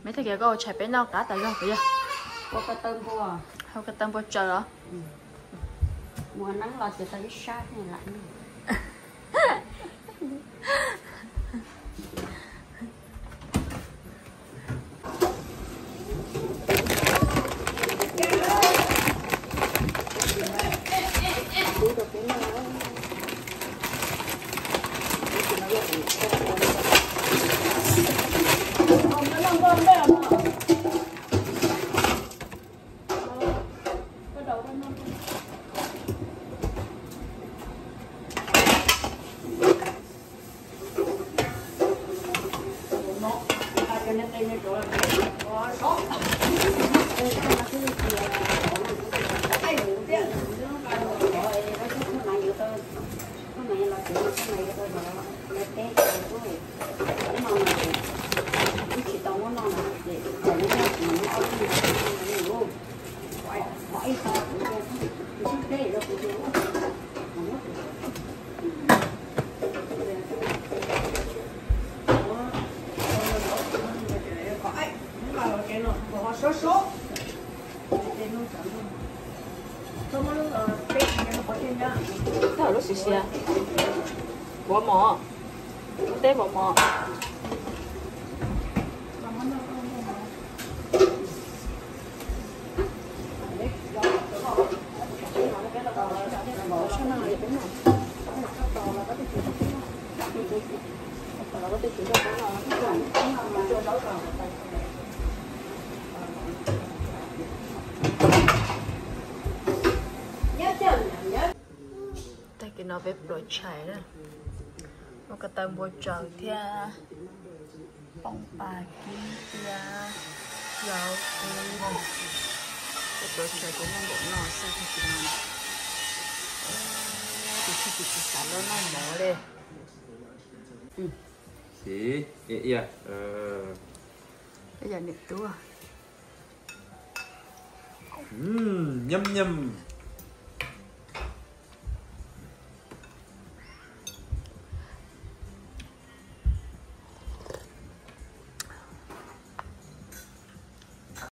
Tag kis koj ua tshais peb noj qab tas zog puas yog? Hau ko taw npua tsaws los? Mus neeb los ces tau ib sab lam. Tau lub xis xiav, vov mov, lub teb vov mov. Tag kis no peb pluav tshais na, muab ko taw npua tsaws thiab poom pas kib thiab zaub kub. Peb pluav tshais ces muaj npaum no xwb tag kis no. Tus tsis tsis tsis xav loj noj mov li. Ib yam niam tub. Nyob nyob.